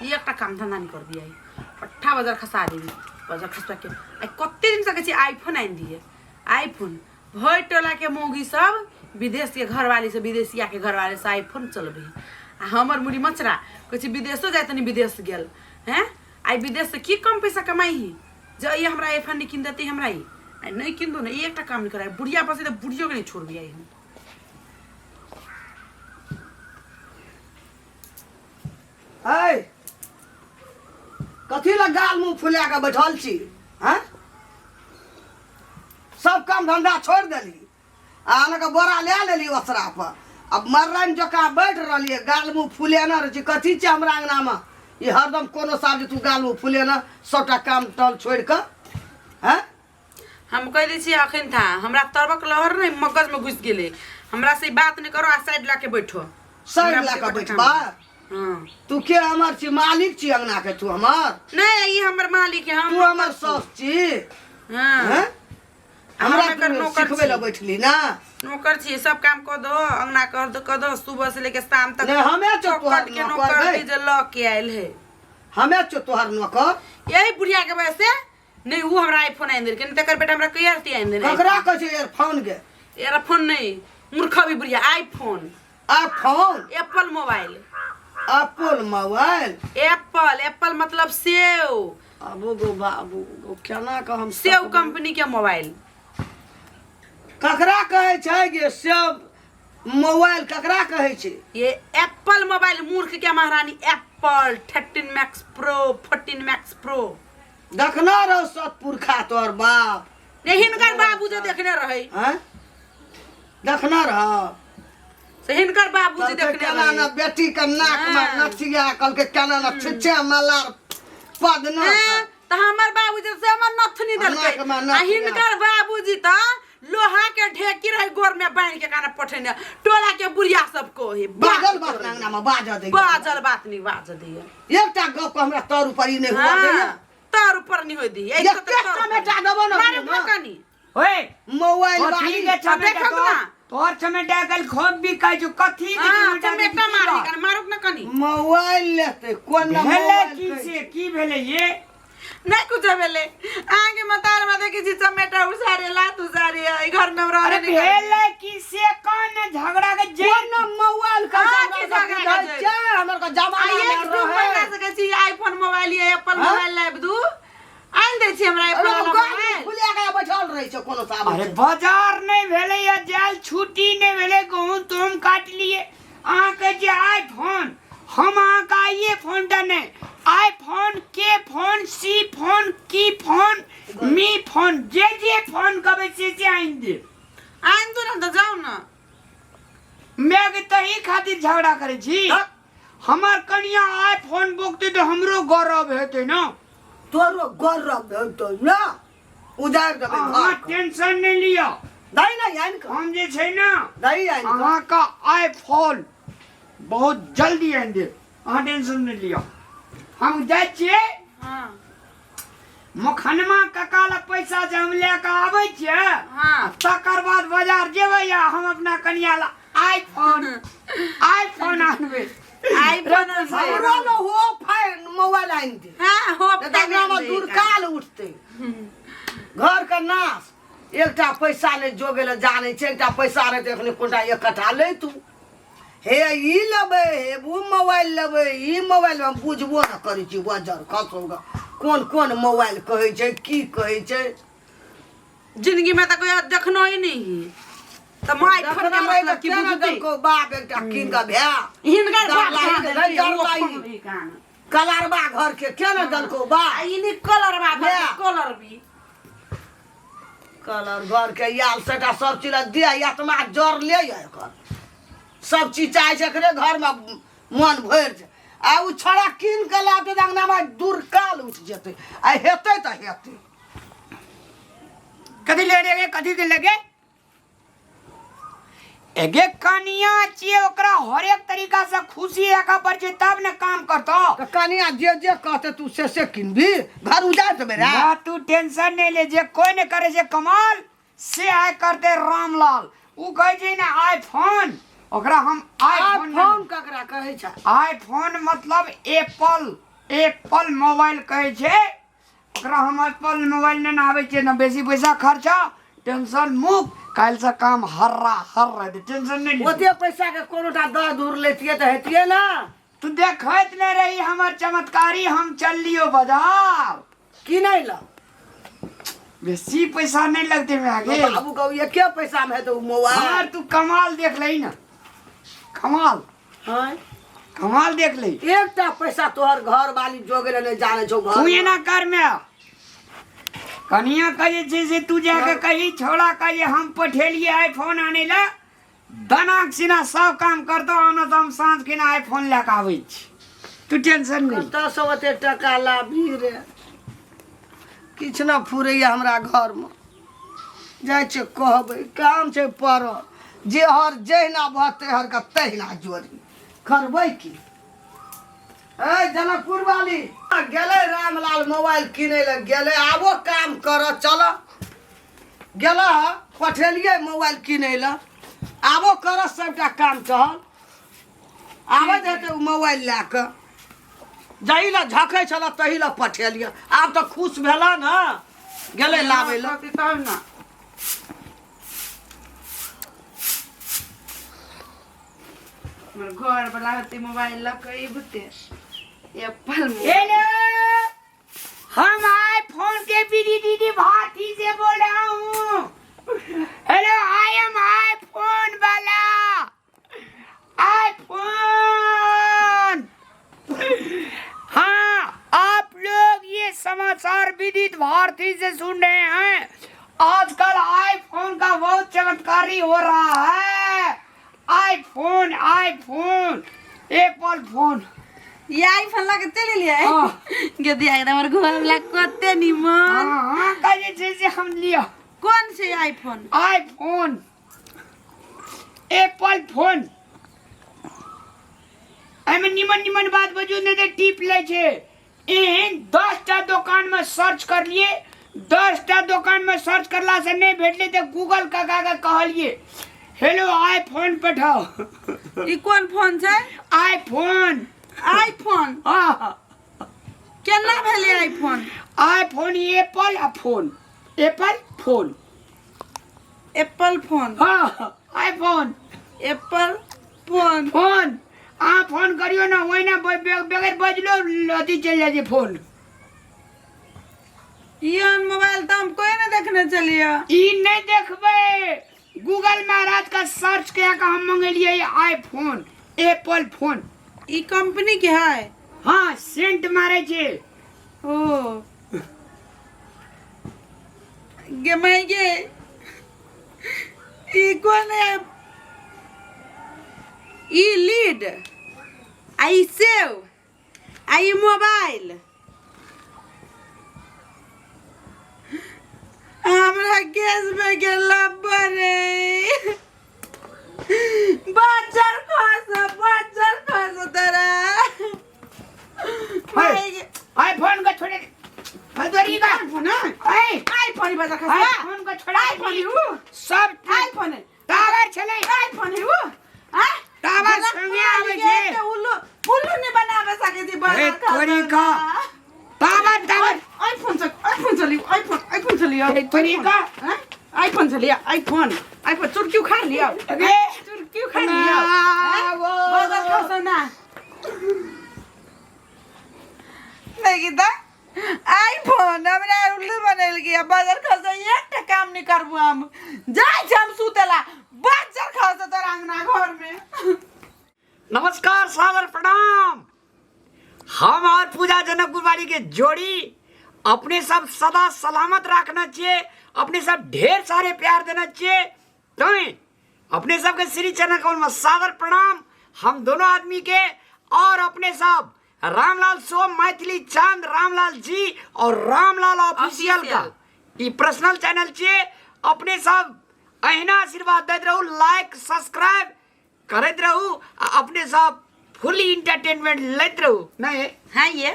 ई एकटा काम धंधा नहीं कर दिया पट्ठा बजार खसा देबी बजार खसबा के आइ कते दिन सकै छी आईफोन आनि दिए आईफोन भरि टोला के मौगी सब विदेश के घरवाली से विदेशिया के घरवाली से आईफोन चलबे आ हमर मुड़ी मचरा कहै छै विदेशो जाय तनी विदेश गेल हैं आइ विदेश से की कम पैसा कमाई ही जे अइ हमरा आईफोन नहीं कीन देते हमरा ई आइ नहीं कीन दो ना ई एकटा काम नहीं कराय बुढ़िया बसे तऽ बुढ़ियो के नहीं छोड़बी आइ हम। ऐ कथी लए गाल मुँह फुला कऽ बैठल छी हँ सब काम धंधा छोड़ि देली आ अहाँके बोरा लए लेली ओसरा पर अब मर्रन जकाँ बैठ रहलियै गाल मुँह फुलेने रहै छी। कथी छै हमरा अङ्गनामे ई हरदम कोनो साल जे तू गाल मुँह फुलेने सबटा काम टल छोड़ि कऽ हँ? हम कहि दै छियै अखन था हमरा तरबक लहर ने मगज में घुसि गेलै हमरा से ई बात नहि करो आ साइड ला के बैठो। साइड ला के बैठबा? हाँ। तू के हमर छी मालिक छी अंगना के तू हमर? नहीं ई हमर मालिक है हम तू हमर सास छी। हाँ। हैं? हमरा हम एकर तू नौकर सिखबै लए छी। बैठली ना? नौकर छी सब काम कऽ दो अंगना कर दो कऽ दो सुबह से लेके शाम तक। नहीं, हमे छौ तोहर चौखट के नौकर नौकर गई। छी जे लऽ के आयल है। हमे छौ तोहर नौकर। यही बुढ़िया के वजह से नहीं वो हमरा आईफोन आनि देलकै नहीं तकर बेटा हमरा कहिया रहती आनि देने। ककरा कहै छै एयरफोन गे? एयरफोन नहीं मूर्ख भी बुढ़िया iPhone. IPhone? Apple mobile. Apple mobile? Apple, Apple मतलब सेव। आबो गो बाबू गो केना कऽ हम सेव सकबै? कंपनी के मोबाइल। ककरा कहै छै गे सेव मोबाइल ककरा कहै छै? ये एप्पल मोबाइल मूर्ख के महारानी Apple 13 max pro 14 max pro. देखना रहो सतपुरखा तोहर बाप। नहीं हिनकर बाबू जे देखने रहै। हैं? देखना रहो। से हिनकर बाबू जे कहलकै देखने केना रहै। ना बेटी के नाक में हाँ। नथिया कहलकै केना ना छुच्छे मलार पद ना। हैं? तऽ हमर बाबूजी से हमर नथुनी देलकै। नाक में आ नथिया। हिनकर बाबूजी तऽ लोहा के ढेकी रहे गोर में बांध के काना पठेने टोला के बुढ़िया सब को हे बाजल बात ना अंगना में बाजऽ दैया। बाजल बात नहीं बाजऽ दैया। एकटा गप हमरा तर ऊपर ई नहि हुआ हाँ, दैया। तर ऊपर नहीं होई दी। एक टमेटा देबो ना मारू ना। कनी। ओए, मोबाइल कथी वाली। के चमेटा देखब तोर? ना। तोर चमेटा कल खूब बिकाइ छौ, कथी के हाँ, चमेटा चमेटा दै मारी छी? कनी, मारू ना कनी। मोबाइल लेतै, कोन ना भेलै मोबाइल की कहै से, की भेलै ये? नहीं कुछ भेलै। अहाँके मतार में देखै छी चमेटा उसारे, लात उसारे, ई घर में हम रहबे अरे नहि करै। भेलै की से कौन झगड़ा के जे? कोन ना मोबाइल के हाँ, झगड़ा की के झगड़ा के बुझै जे? छै, हमर के जमाना आ एक मे दू रहै। महीना से कहै छी आईफोन मोबाइल ये एप्पल हाँ? मोबाइल लाबि दू। आनि दै छी हमरा एप्पल अरे वाला गाड़ी मोबाइल। फुलिया के बैठल रहै छै कोनो साबुन। अरे बाजार नहि भेलै या जाल छुट्टी नहि भेलै, गहूम तूम काटि लिए। अहाँके जे आईफोन, हम अहाँके आइए फोन टा नहि, आईफोन के फोन, सी फोन, की फोन, मी फोन, जे जे फोन कहबै से से आनि देब। आनि दू ने तऽ जाउ ने। मैं के तही खातिर झगड़ा करै छी। तऽ? हमर कनिया आईफोन बोकतै तऽ हमरो गौरव हेतै ने। तोरो गौरव हेतै ने, उजाड़ि देबै अहाँ घर के। टेंशन नहि लिअ। दही ने आनि कऽ। हम जे छै ने, दही आनि कऽ। अहाँके आईफोन बहुत जल्दी आनि देब, अहाँ टेंशन नहि लिअ। हम जाइ छियै। हाँ। मखनमा कका लग पैसा जे हम लए कऽ आबै छियै। हाँ। तकर बाद बाजार जेबै आ हम अपना कनिया ला आईफोन आईफोन आनबै। आईफोन आनबै। हमरो ने हो फाइन मोबाइल आनि दे। हाँ, हो नहि तऽ अंगना मे फाइन दुर्काल उठतै। घर के नाश। एकटा पैसा नहि जोगे लए जानै छै, एकटा पैसा रहतै एखने कोनटा एक कट्ठा लैतू। हे ई लेबै, हे ओ मोबाइल लेबै, ई मोबाइल हम बुझबो नहि करै छी बजर खसौ ग। कोन कोन मोबाइल कहै छै, की कहै छै। जिंदगी में तऽ कोई देखनो ही नहीं है। तऽ माय देखना फोन के रहै मतलब तऽ की केना बुझतै? देलकौ बाप एकटा कीन कऽ भए? हिनकर बाप डर कहाँ लागि देलकै? गेलै, डर ओ लागि। फोन भी कहाँ? कलरबा घर के केना देलकौ बाप? आ ई नी कलरबा घर के ले। कलर भी। कलर घर के आयल सेटा सब चीज दे आत्मा जर ले एकर। सब चीज चाहे छै एकरे घर में मन भरि छै। आ ओ छड़ा कीन के लाबतै तऽ अंगना में दुर्काल उठि जेतै। आ हेतै तऽ हेतै। कथी ले रे, कथी के लगे? एगे कनिया छियै, ओकरा हरेक तरीका से खुशी राखऽ पड़ै छै तब ने काम करतौ। तऽ कनिया जे जे कहतै तू से से किनबी, घर उजाड़ि देबै रे। ना तू टेंशन नहि ले, जे कोइ नहि करै छै कमाल से आइ करतै रामलाल। उ कहै छै ने आईफोन, ओकरा हम आईफोन आईफोन ककरा कहै छै? आईफोन मतलब एप्पल। एप्पल मोबाइल कहै छै ओकरा। हम एप्पल मोबाइल नहि आबै छै ने, बेसी पैसा खर्चा, टेंशन मुक्त। काल्हिसँ काम हर्रा हर रहतै, टेंशन नहि लिअ। ओते पैसा के कोनोटा दऽ दूर लेतियै तऽ हेतियै ने। तू देखैत नहि रही हमर चमत्कारी, हम चललियो बाजार किनै लए। बेसी पैसा नहि लगतै माय गे। बाबू के एके पैसा मे हेतै ओ मोबाइल? हमर तू कमाल देख लही ने, कमाल। हँ, कमाल देख लही। एकटा पैसा तोहर घर वाली जोगे लए नहि जानै छौ घर। तू एना कर मे कनिया के जे छै से तू जाके कही छोड़ा के जे हम पठेलिए आईफोन आनै लए, दनाक सिना सब काम करतो, आनो तऽ हम साँझ खिना आईफोन लए कऽ आबै छी, तू टेंशन नहि। कतऽसँ ओते टका लाबी रे? किछु ने फुरैया हमरा घरमे। जाइ छै कहबै, काम छै पड़ल जे हर जहिना बहतै हरके तहिना जोड़ी करबै की। ए जनकपुर वाली, गेलै रामलाल मोबाइल किनै लए गेलै, आबो काम कर चल गेल। पठेलियै मोबाइल किनै लए, आबो कर सबटा काम चहल। आबैत हेतै ओ मोबाइल लए कऽ। जाहि लए झखै छल तही लए पठेलियै। आब तऽ खुश भेल ने, गेलै लाबै लए। तब ने हमर घर वाला होते मोबाइल लऽ कऽ अबिते एप्पल। हेलो, हम आईफोन के बीडी दीदी भारती से बोल रहा हूँ। हेलो, I am iPhone वाला, आईफोन। हाँ, आप लोग ये समाचार विदित भारती से सुन रहे हैं। आजकल आईफोन का बहुत चमत्कारी हो रहा है। IPhone, iPhone, Apple phone. ये आईफोन लऽ के चलि एलियै? हाँ। गे दिया, हमर घर वाला कते निमन। हाँ, का जे छै से हम लिअ। कोन छै आईफोन? IPhone, Apple phone. एहिमे निमन निमन बात बजू, नहि तऽ टीप लै छै। एहन 10टा दोकानमे सर्च करलियै, 10टा दोकानमे सर्च करलासँ नहि भेटलै तऽ गूगल काका के कहलियै, हेलो, आईफोन पठाओ। ई कोन फोन छै? आईफोन। आईफोन? हाँ। केना भेलै आईफोन? आईफोन, एप्पल आ phone, Apple phone. Apple phone? हाँ, आईफोन। Apple phone. फोन, अहाँ फोन करियौ ने, ओहिना बगैर बजलो अथी चलि जाइ छै फोन। एहन मोबाइल तऽ हम कोई नहि देखने छलियै। ई नहि देखबै? गूगल महाराज का सर्च कए कऽ हम मंगेलियै आईफोन, एप्पल फोन। ई कंपनी के है? हाँ, सेंट मारै छै। ओ गे माय गे, ई कोन है? ई लीड आ ई सेव आ ई मोबाइल हमरा केस में गेला बरे। बच्चर खस, बच्चर खस तोरा माय गे। आईफोन के छोड़े भदोरी का आईफोन है? ऐ आईफोन बजा खसवा। आईफोन के छोड़ा। आईफोन है उ। सब आईफोन है। टावर छलै। आईफोन है उ। आ टावर संगे आबै छै। ते उल्लू उल्लू नहीं बनावे सके छी हे बजा। तोरी का टावर, टावर। आईफोन से आईफोन चली, आईफोन, आईफोन चली। हे तोरी का। आईफोन चली, आईफोन, आईफोन। चुटकी उखाड़ लिया। अरे चुटकी उखाड़ लिया। वो बजा खसो ना। देखी त आईफोन हमरा उल्लू बनेल गया। बाजार खसो, एकटा काम नहीं करबू। हम जाइ छी हम सुतेला। बाजार खसो तोरा अंगना घर में। नमस्कार, सादर प्रणाम। हम और पूजा जनकपुर वाली के जोड़ी अपने सब सदा सलामत रखना चाहिए, अपने सब ढेर सारे प्यार देना चाहिए। तो अपने सबके श्री चरण कमल में सादर प्रणाम हम दोनों आदमी के। और अपने सब रामलाल सो मैथिली चांद रामलाल जी और रामलाल ऑफिशियल का ई पर्सनल चैनल छियै। अपने सब अहिना आशीर्वाद दैत रहू, लाइक सब्सक्राइब करैत रहू आ अपने सब फुली इंटरटेनमेंट लैत रहू। नहीं? हाँ, ये।